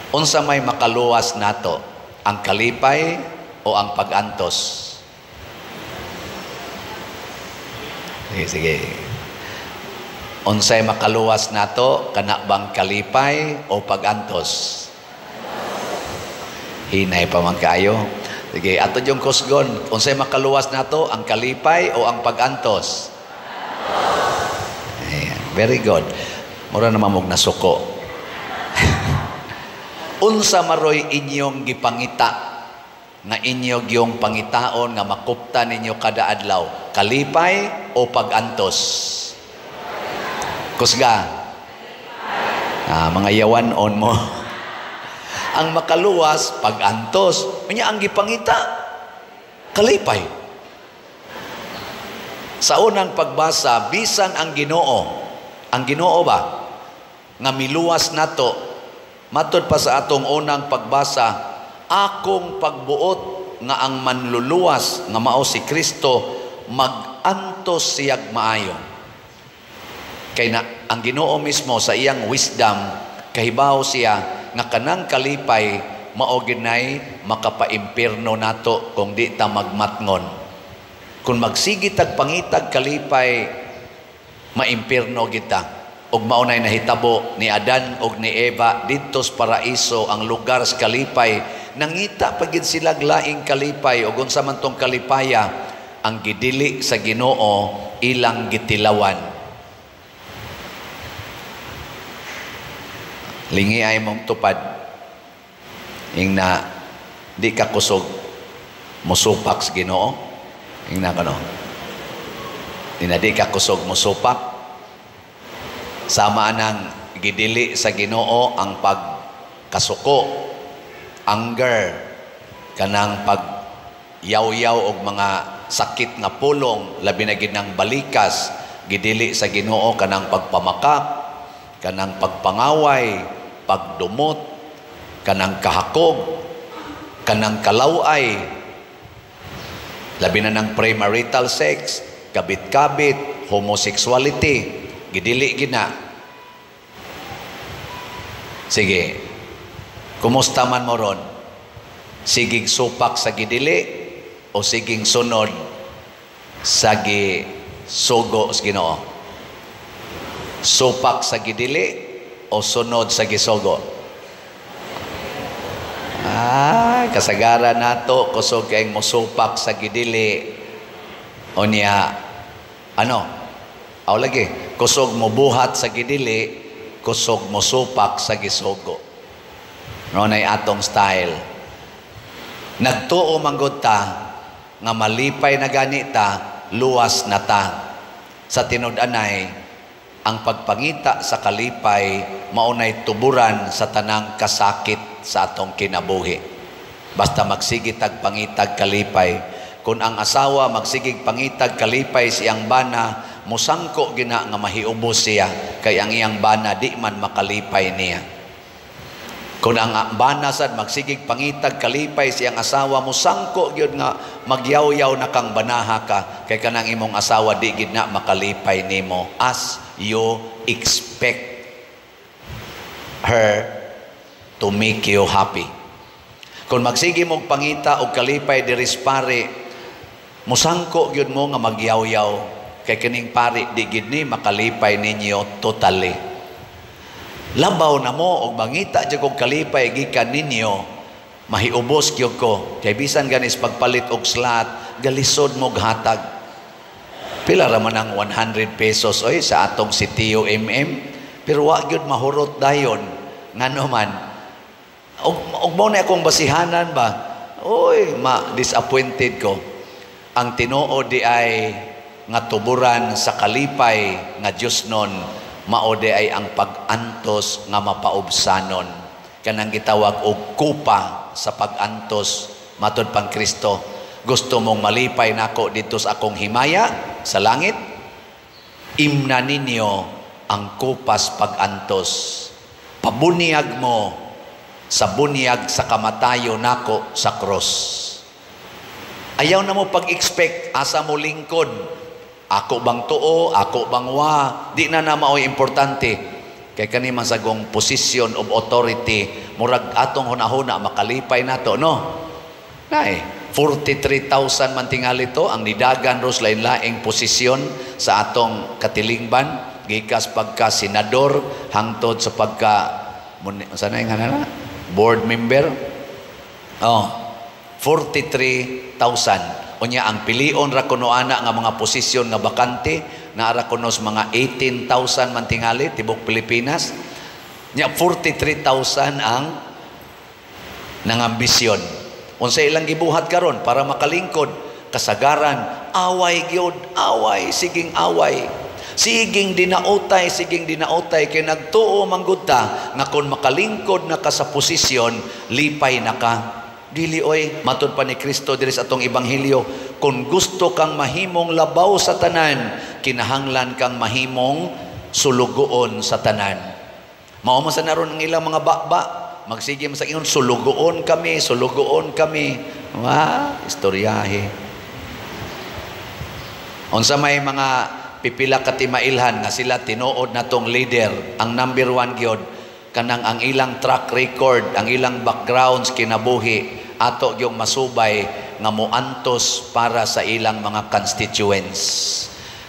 Unsa may makaluwas nato? Ang kalipay o ang pag-antos? Sige, sige. Unsay makaluwas nato, kana bang kalipay o pag-antos? Hinay pa man kaayo. Sige, ato yung kusgon. Unsay makaluwas nato, ang kalipay o ang pag-antos? Ayan, very good. Mura naman mog nasuko. Unsa maroy inyong gipangita nga inyo gyung pangitaon nga makupta ninyo kada adlaw, kalipay o pag-antos? Kusga. Ah, mga yawan on mo. Ang makaluwas, pag-antos. Unya ang gipangita, kalipay. Sa unang pagbasa, bisan ang Ginoo, ang Ginoo ba nga miluwas nato, matud pa sa atong unang pagbasa, akong pagbuot nga ang manluluwas nga mao si Kristo magantos siyag maayo. Kay na ang Ginoo mismo sa iyang wisdom kahibaw siya nga kanang kalipay mao ginay makapaimpierno nato kung di ta magmatngon. Kung magsigi tag pangitag kalipay, maimpierno kita. Ug mao nay nahitabo ni Adan ug ni Eva didto sa paraiso, ang lugar sa kalipay. Nangita pa gid sila laing kalipay, ug unsa man tong kalipaya, ang gidili sa Ginoo ilang gitilawan. Lingi ay mong tupad, ingna di ka kusog musupak sa Ginoo. Ingna kano, ingna di ka kusog musupak. Sama nang gidili sa Ginoo ang pagkasuko, anger, kanang pag yaw-yaw og mga sakit nga pulong, labi na gid nang balikas. Gidili sa Ginoo kanang pagpamakak, kanang pagpangaway, pagdumot, kanang kahakog, kanang kalaway, labi na ng premarital sex, kabit-kabit, homosexuality, gidili gina. Sige, kumusta man mo ron? Siging supak sa gidili o siging sunod sa gisugo sa Ginoo? Supak sa gidili o sunod sa gisugo? Ah, kasagaran nato kusog kayong musupak sa gidili. O niya, ano? Aw lagi, kusog mo buhat sa gidili, kusog mo supak sa gisugo. Ronay atong style. Nagtuo manggod ta nga malipay na gani ta, luwas na ta. Sa tinud-anay, ang pagpangita sa kalipay maunay tuburan sa tanang kasakit sa atong kinabuhi. Basta magsige tag pangitag kalipay. Kung ang asawa magsigig pangitag kalipay siyang bana, musangko gina nga mahiubos siya kay ang iyang bana di man makalipay niya. Kung ang bana sad magsigig pangitag kalipay siyang asawa, musangko gyud nga magyaw-yaw na kang banaha ka kay kanang imong asawa di gid na makalipay nimo as you expect her to make you happy. Kung magsige mong pangita og kalipay diri sa pare, musangko gyud mo nga magyaw-yaw kay kining pare di gid ni makalipay ninyo totally. Labaw na mo og mangita jud og kalipay gikan ninyo, mahiubos gyud ko kay bisan ganis pagpalit og slot, galisod mo hatag. Pila ra man ang 100 pesos oy sa atong si Tio MM, pero wa gyud mahurot dayon. Ngano man, og mao na akong basihanan ba, oy, ma-disappointed ko. Ang tinuod di ay nga tuburan sa kalipay nga Dios nun, mao di ay ang pag-antos nga mapaubsanon. Kanang gitawag og kupa sa pag-antos matud pang Kristo. Gusto mong malipay nako didto sa akong himaya sa langit, imna ninyo ang kupas pag-antos. Pabuniyag mo sa bunyag sa kamatayo nako sa cross. Ayaw na mo pag-expect asa mo lingkod. Ako bang tuo, ako bang wa, di na na mao'y importante. Kay kani man sagong position of authority, Murag atong hunahuna makalipay nato, no? Nay, 43,000 man tingali to ang nidagan ros lain-laing posisyon sa atong katilingban, gikas pagka senador hangtod sa pagka sa na yung board member. Oh, 43,000. Unya ang pilion ra kuno ana nga mga posisyon nga bakante, naa ra kuno sa mga 18,000 man tingali tibok Pilipinas. Nya 43,000 ang nangambisyon. Unsa ilang gibuhat karon para makalingkod? Kasagaran away gyud, away, siging away. Siging dinautay, siging dinautay kay nagtuo man gud ta nga kon makalingkod na ka sa posisyon, lipay na ka. Dili oy, matud pa ni Kristo diri sa atong ebanghelyo, kung gusto kang mahimong labaw sa tanan, kinahanglan kang mahimong sulugoon sa tanan. Mao man sa naron ang ilang mga baba, magsige man sa ingon, sulugoon kami, sulugoon kami. Wa, istoryahe. Unsa may mga pipila ka timailhan nga sila tinuod na tong leader, ang number one gyud kanang ang ilang track record, ang ilang backgrounds kinabuhi, ato gyung masubay nga moantos para sa ilang mga constituents.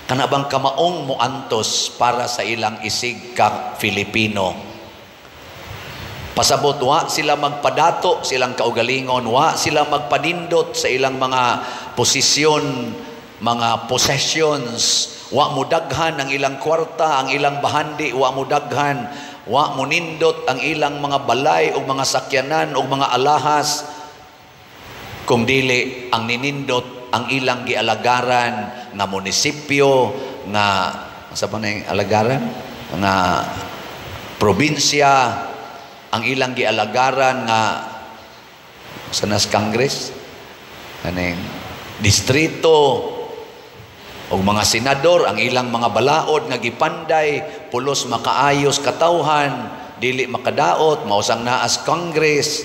Kana bang kamaong moantos para sa ilang isig ka Filipino. Pasabot, wa sila magpadato silang kaugalingon, wa sila magpanindot sa ilang mga posisyon, mga possessions, wa mo daghan ang ilang kwarta, ang ilang bahandi, wa mo daghan, wa mo nindot ang ilang mga balay o mga sakyanan o mga alahas, kung dili ang ninindot ang ilang gialagaran nga munisipyo, nga sa pa na yung alagaran nga probinsya, ang ilang gialagaran nga sa nas Congress, kaning distrito, og mga senador, ang ilang mga balaod nga gipanday pulos makaayos katawhan, dili makadaot, mausang naas Congress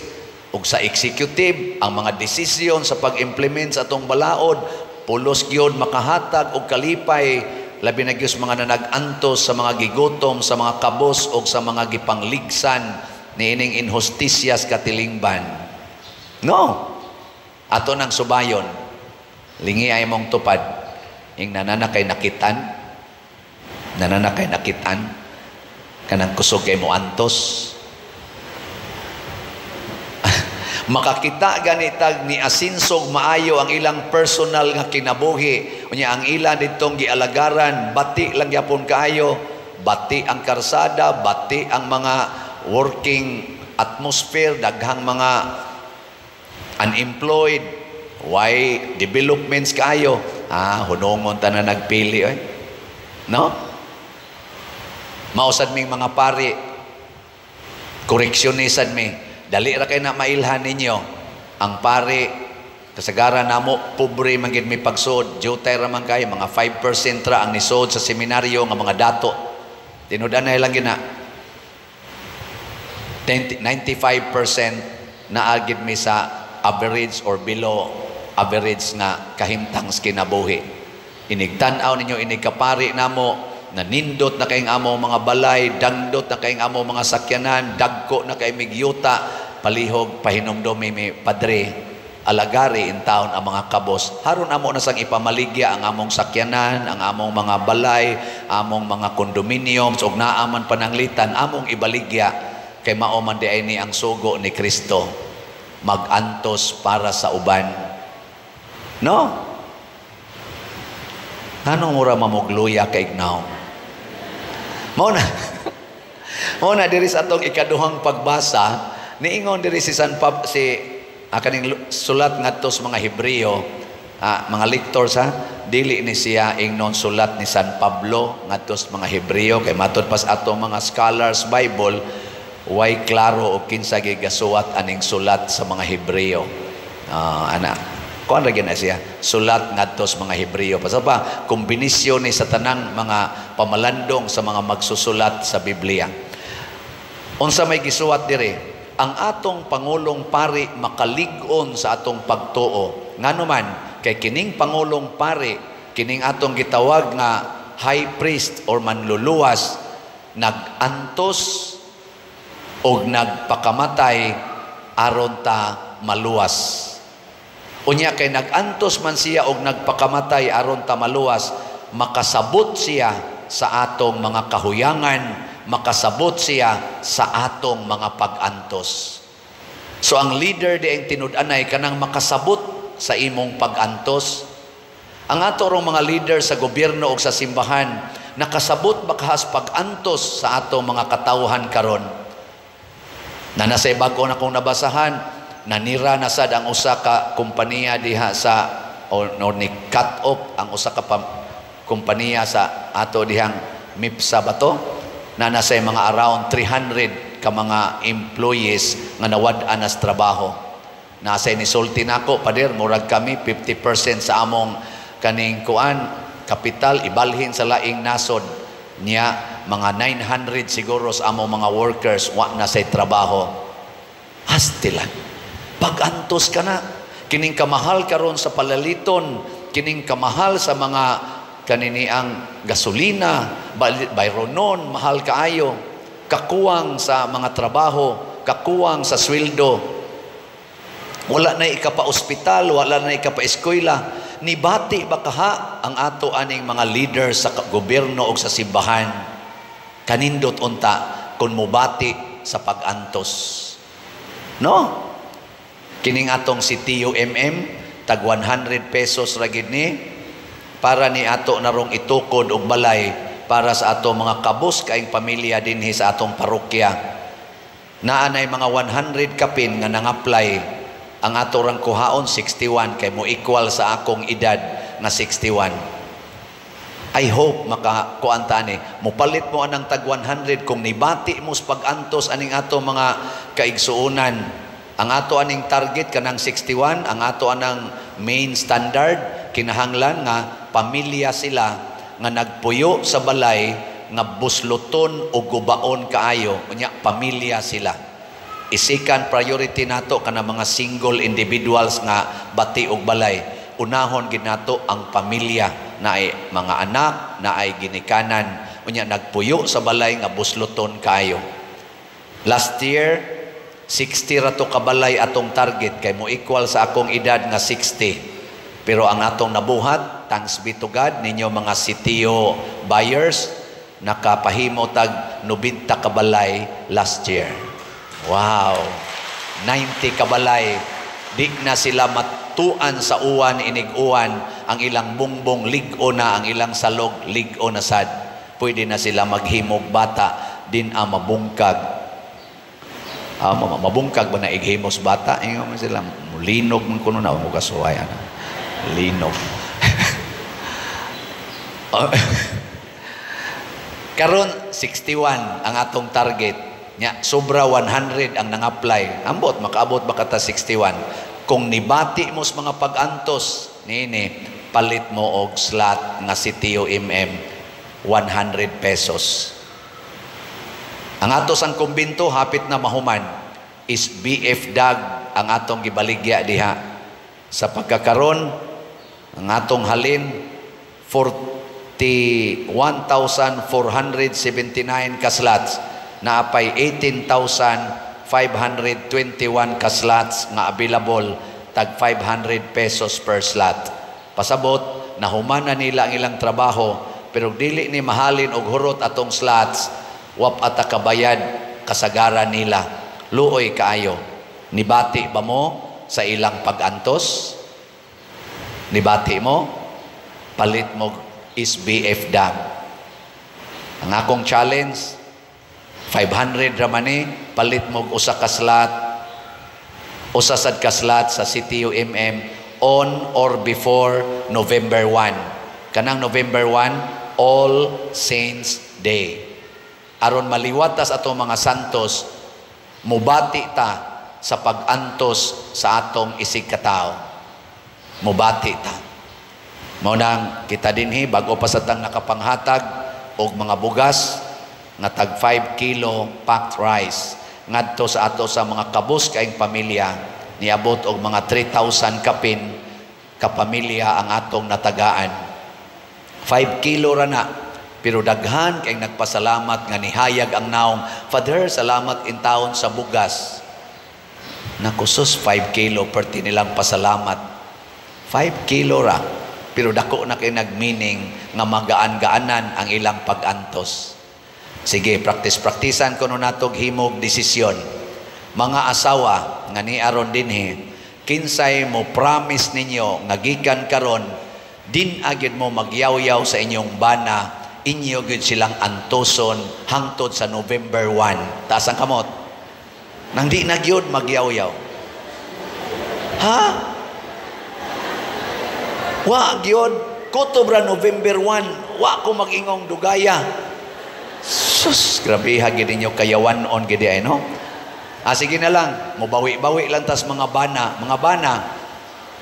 ug sa executive, ang mga desisyon sa pag-implement sa atong balaod pulos gyud makahatag og kalipay, labi na gyud sa mga nanag-antos, sa mga gigutom, sa mga kabos ug sa mga gipangligsan niining inhustisyas katilingban. No, ato nang subayon, lingi ay mong tupad. Ing nanana kay nakitan, nanana kay nakitan, kanang kusog kay mo antos. Makakita ganitag ni asinsog maayo ang ilang personal nga kinabuhi. Unya ang ilan ditong gialagaran, bati lang gyapon kaayo, bati ang karsada, bati ang mga working atmosphere, daghang mga unemployed, why developments kaayo. Ah, hunongon ta na nagpili oy. No? Mausad ming mga pari, koreksyonisad mi. Dali ra kay na mailhan ninyo. Ang pari, kasagaran namo pobre man gid mi pagsod, jutay ra man kay mga 5% ra ang nisod sa seminaryo nga mga dato. Tinud-an na lang gina. 95% naagid mi sa average or below average nga kahimtang sa kinabuhi. Inigtan-aw ninyo inig kapari namo, nanindot na kayong amo mga balay, dangdot na kayong amo mga sakyanan, dagko na kay migyuta, palihog pahinumdumi mi padre, alagari in town ang mga kabos. Haron amo na sang ipamaligya ang among sakyanan, ang among mga balay, among mga condominiums, ug naaman pananglitan, among ibaligya kay mao man di ay ni ang sugo ni Kristo, magantos para sa uban. No? Anong mura mamugluya kay ignaw? Mao na. Mao na diri sa atong ikaduhang pagbasa, niingon diri si San Pab si kaning sulat ngadto sa mga Hebreo, mga lectors ha, dili ni siya ingnon sulat ni San Pablo ngadto sa mga Hebreo kay matud pas atong mga scholars Bible, way klaro og kinsa gigasuwat aning sulat sa mga Hebreo. Ana kuan ra gyud na siya, sulat ngadto sa mga Hebreo. Pasal pa kombinasyon ni sa tanang mga pamalandong sa mga magsusulat sa Biblia. Unsa may gisuwat diri? Ang atong pangulong pari makalig-on sa atong pagtuo. Ngano man kay kining pangulong pari, kining atong gitawag nga high priest or manluluwas, nagantos Ug nagpakamatay aron ta maluwas. Unya kay nag-antos man siya og nagpakamatay aron ta maluwas, makasabot siya sa atong mga kahuyangan, makasabot siya sa atong mga pag-antos. So ang leader di ang tinud-anay kanang makasabot sa imong pag-antos. Ang ato rong mga leader sa gobyerno o sa simbahan, nakasabot ba kahas pag-antos sa atong mga katawhan karon? Na nasa bago na kong nabasahan, nanira na sad ang usa ka kompanya diha sa o, no, ni cut off ang usa ka kompanya sa ato dihang MIPSA ba to, na nasa mga around 300 ka mga employees nga nawad-an nas trabaho. Nasa nisulti nako, "Pader, murag kami 50% sa among kaning kuan kapital ibalhin sa laing nasod." Niya mga 900 siguro sa among mga workers wa na say trabaho. Hastilan. Pag-antos ka na. Kining kamahal karon sa palaliton, kining kamahal sa mga kaniniang gasolina, bayronon, mahal kaayo, kakuwang sa mga trabaho, kakuwang sa sweldo. Wala na ikapa-ospital, wala na ikapa-eskwela. Nibati ba kaha ang ato aning mga leader sa gobyerno o sa simbahan? Kanindot unta kung mubati sa pag-antos. No? Kining atong si TUMM, tag 100 pesos ra gid ni para ni ato narong itukod og balay para sa ato mga kabus kaing pamilya dinhi sa atong parokya. Naa nay mga 100 kapin nga nang-apply. Ang ato rang kuhaon 61 kay mo equal sa akong edad nga 61. I hope makakuan ta ni. Mupalit mo anang tag 100 kung nibati mo sa pag-antos aning ato mga kaigsuonan. Ang ato aning target kanang 61, ang ato anang main standard kinahanglan nga pamilya sila nga nagpuyo sa balay nga busloton o gubaon kaayo, unya pamilya sila. I-second priority nato kana mga single individuals nga bati og balay. Unahon gid nato ang pamilya na ay mga anak, na ay ginikanan, unya nagpuyo sa balay nga busloton kaayo. Last year 60 ra to kabalay atong target kay mo equal sa akong edad nga 60. Pero ang atong nabuhat, thanks be to God, ninyo mga sitio buyers, nakapahimo tag 90 kabalay last year. Wow! 90 kabalay. Di na sila matuan sa uwan, inig-uwan, ang ilang bungbong lig-o na, ang ilang salog lig-o na sad. Pwede na sila maghimog bata, din ang mabungkag. Ah, mabungkag ba na ighimos bata? Ingon man sila, mulinog man kuno na, mo kasuway, ano. Linog. Oh. Karon 61 ang atong target. Nya sobra 100 ang nang-apply. Ambot makaabot ba kata 61? Kung nibati mo sa mga pag-antos niini, palit mo og slot nga sitio MM 100 pesos. Ang ato sang kumbinto hapit na mahuman is BF Dag ang atong gibaligya diha. Sa pagkakaron ang atong halin 41,479 ka slots, naapay 18,521 ka slots nga available, tag 500 pesos per slot. Pasabot nahuman na nila ang ilang trabaho, pero dili ni mahalin og hurot atong slots, wap ata kabayad kasagaran nila. Luoy kaayo. Nibati ba mo sa ilang pag-antos? Nibati mo? Palit mo is BF Dam. Ang akong challenge, 500 ra man ni, palit mo usa ka slot, usa sad ka slot sa CTU MM on or before November 1. Kanang November 1, All Saints Day. Aron maliwatas atong mga santos, mubati ta sa pag-antos sa atong isig katao. Mubati ta. Mao nang kita dinhi bago pa sa tang nakapanghatag og mga bugas nga tag 5 kilo packed rice ngadto sa ato sa mga kabus kaing pamilya, niabot og mga 3,000 kapin kapamilya ang atong natagaan. 5 kilo ra na, Pero daghan kay nagpasalamat nga nihayag ang naong, "Father, salamat in taon sa bugas." Nakusus, 5 kilo perti nilang pasalamat. 5 kilo ra. Pero dako na kay nagmeaning nga magaan-gaanan ang ilang pag-antos. Sige, practice-practicean kuno natog himog desisyon. Mga asawa nga ni aron dinhi, kinsay mo promise ninyo nga gikan karon din agid mo magyawyaw sa inyong bana, inyo gyud silang antoson hangtod sa November 1? Taas ang kamot. Nang di na gyud magyawyaw. Ha? Wa gyud kutob ra November 1, wa ko mag-ingong dugaya. Sus, grabe ha gyud ninyo kayawan-on gyud ay, no? Ah, sige na lang, mubawi-bawi lang tas mga bana, mga bana.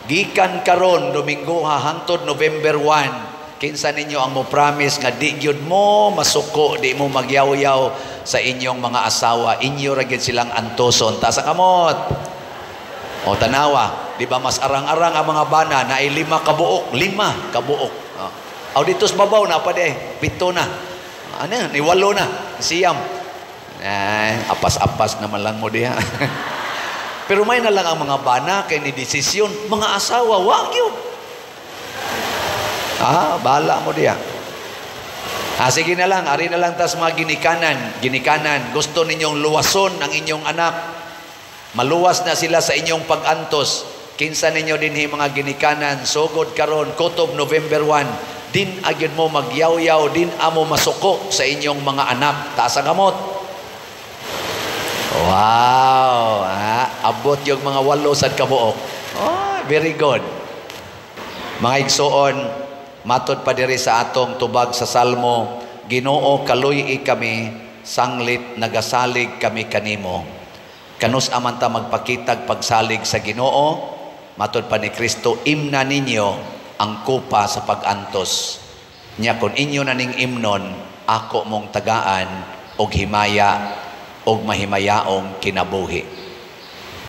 Gikan karon Domingo ha hangtod November 1, kinsa ninyo ang mo promise nga di gyud mo masuko, di mo magyawyaw sa inyong mga asawa, inyo ra gyud silang antoson? Taas ang kamot. O tanawa, di ba mas arang-arang ang mga bana na ay 5 kabuok, 5 kabuok. O, aw dito sa babaw na pa di, 7 na. Ano, ni 8 na, 9. Ay, apas-apas naman lang mo diha. Pero may na lang ang mga bana kay ni desisyon, mga asawa, wag yun. Ah, bahala mo diha. Ah, sige na lang, ari na lang tas mga ginikanan, ginikanan, gusto ninyong luwason ang inyong anak. Maluwas na sila sa inyong pag-antos. Kinsa ninyo dinhi mga ginikanan, sugod karon kutob November 1, din agad mo magyawyaw, din amo masuko sa inyong mga anak? Taas ang kamot. Wow, ah, abot yung mga 8 sad kabuok. Oh, very good. Mga igsuon, matod pa diri sa atong tubag sa Salmo, "Ginoo, kaluy-i kami sanglit nagasalig kami kanimo." Kanus aman ta magpakitag pagsalig sa Ginoo? Matod pa ni Kristo, "Imna ninyo ang kupa sa pag-antos." Nya kon inyo na ning imnon, ako mong tagaan og himaya og mahimayaong kinabuhi.